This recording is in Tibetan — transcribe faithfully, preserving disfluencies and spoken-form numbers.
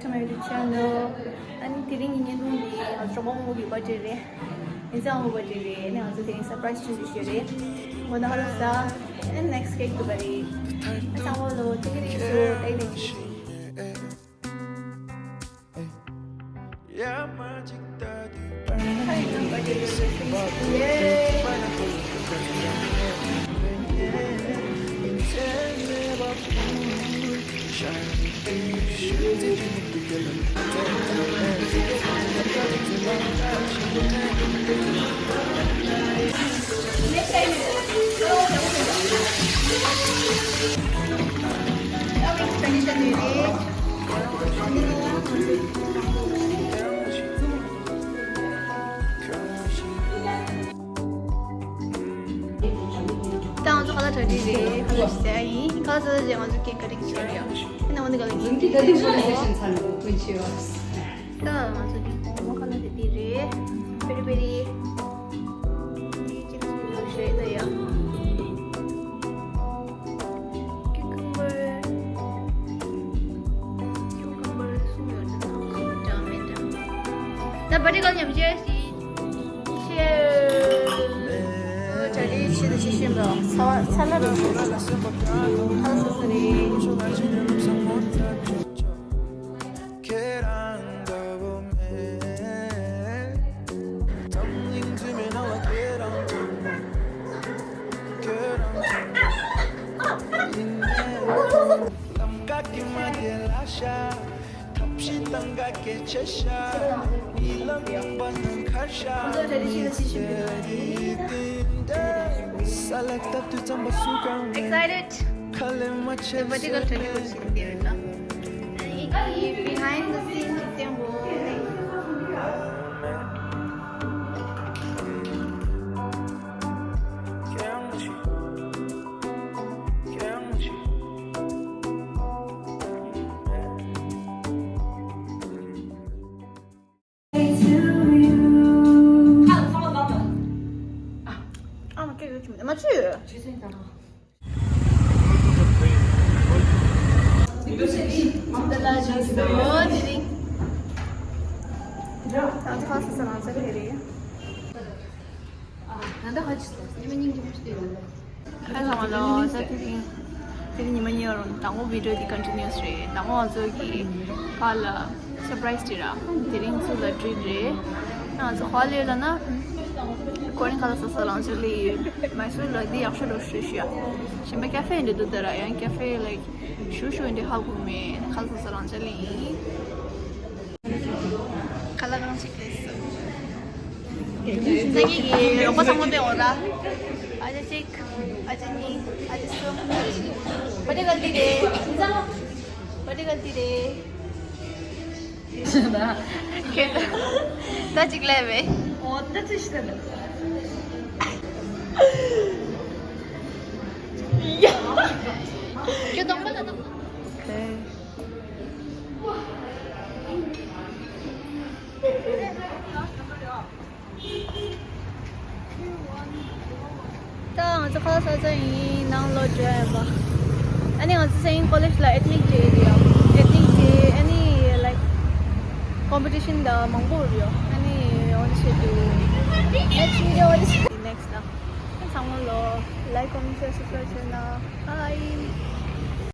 To my YouTube channel. ཨ་ནི་དེ་རིང་གི་བརྙན་ཐུང་འདི་ང་ཚོ་གྲོགས་པོ་མོ་གི་བར་ཌེ་རེད། ཡིན་ཙང་ཨ་མོ་བར་ཌེ་རེད། ཨ་ནི་ང་ཚོ་དེ་རིང་སར་པ་རའི་སི་ཅིག་ཞུ་རེད། མགོ་ན་ཧ་ལ་ས། And next cake དུ་བ་རེད། ཨ་ཚང་མ་ལོ་ཐུགས་རྗེ་ཆེ། ཏེ་ཏེ། ད་ང་ཚོ་ཁ་ལག་གྲ་སྒྲིག་རེད། ཁ་ལག་ཟ་ཡ་ཡིན། ཁ་ལག་ཟ་ཟ་རྗེས་ང་ཚོ་ཀེག་ཀ་ཊིང་བྱེད་ཡ། ཨ་ནི་འོ་འདི་ག་ལ་ཡིན། ད་ང་ཚོ་འདི་མོ་ཁ་ལག་དེ་འདི་རེད། པེ་རི་པེ་རི། འདི་ཅིག་རེད་ད་ཡ། Cucumber. Cucumber གསུམ་ཡོད་ཙང་འདྲ་མི་འདྲ། ད་བ་ཊར་གང་ཉམས་བྱས་ཤིག་ཤེས། གྲ་སྒྲིག་བྱེད་དུ་ཤེས་ཤེས་འདུག་ཚ་བ་ཚ་ལ་རུ་ཤེས། ཚ་ས་ས་རེད། ཁྱེད་རང་འདྲ་བོ་མེད། འཛམ་གླིང་འཛུལ་མེད་ནང་ལ་ཁྱེད་རང་འདྲ་བོ། ཁྱེད་རང་འདྲ་བོ། ཡིན་ནའི་ལམ་ཀ་གི་མ་དེ་ལ་ཤ། ཐབས་ཤེས་བཏང་ག་སྐད་ཆ་ཤ། ཉི་ལམ་ཡངས་པ་ནང་ཁར་ཤ། ས་ལ་བཏབ་དུས་རྩམ་པ་སུ་གང་མེད། Excited. ཁ་ལས་མ་ཆད་ཟེར་ནས། Behind the scene ཅིག་བསྟན་དགོས། ཨ་མ་སྐད་ཡོད་ཀྱི་མེད། མ་བཅོས། ད་ཚོ་ཁ་ས་ས་ལང་ཚ་ལེ་རེད། ད་ལྟ་ཁ་ཅིག་ཉི་མ་སྙིང་རྗེ་མོ་ཞིག་བལྟས་ཡོང་། ཁ་ལ་མ་ལོ་ས་དེ་རིང་། དེ་རིང་ཉི་མ་གཉིས་རུང་དང་པོ་བི་ཌིའོ་དེ་ཀོན་ཊི་ནིའུ་སི་རེད། དང་པོ་ང་ཚོ་གི་ཕ་ལ་སར་པ་རའི་སི་དེ་ར། དེ་རིང་ཚུར་ལ་ཊི་རིཊ་རེད། ང་ཚོ་ཧོ་ལེ་ལ་ན། ཁོ་རང་ཁ་ལག་ཟ་ས་ལང་ཚོ་ལི། མའི་སུར་ལ་འདི་ཡག་ཤོས་འགྲོ་ཤོས་ཤོས་ཡ། གཞན་པ་ཀ་ཧྥེ་འདྲ་འདུག་ད་ར། ཡང་ཀ་ཧྥེ་ལའིཀ་ཞུ་ཞུ་འདྲ་ཧ་གོ་མེད། ཁ་ལག་ཟ་ས་ལང་ཚོ་ལི་ཡིན། ཁ་ལག་གང་ཞིག་ལས་སོ། ད་ངེད་ཀྱི་རོགས་པ་ཚང་མ་སྟེ་འོ་ར། ཨ་ཅག་གཅིག་ཨ་ཅག་གཉིས། ཨ་ཅག་གསུམ། བ་ཊི་གལ་ཏི་རེད། བ་ཊི་གལ་ཏི་རེད། ད་གཅིག་ལས་བས། འོ་ད་ཅི་ཞིག་ད། ཡ། ཁྱོད་གདོང་པ་ལ་གདོང་པ། ད་ང་ཚོ་ཁ་ལག་ཟ་ས་ཡིན། ནང་ལོགས་འགྲོ་ཡ་ཡིན་པ། ཨ་ནི་ང་ཚོ་སེ་ཡིན་ཀོ་ལེཇ་ལ་ཨེཐ་ནིག་ཌེ་རེད་ཡ། ཨེཐ་ནིག་ཌེ་ཨ་ནི་ལའིཀ་ཀོམ་པི་ཊི་ཤན་ད་མང་པོ་རེད་ཡ། ཨ་ནི་འོ་ནི་ཆེད་དུ་ནེག་སི་ཊི་བི་ཌི་ཡོ་འོ་ནི་ཆེད་དུ་ནེག་སི་ཊི་ལ། ཚང་མ་ལོ་ལའིཀ་ཀོ་མེན་ཊི་ཤེར་སབ་སི་ཀ་རའིབ་བྱས་ན། བྷའི།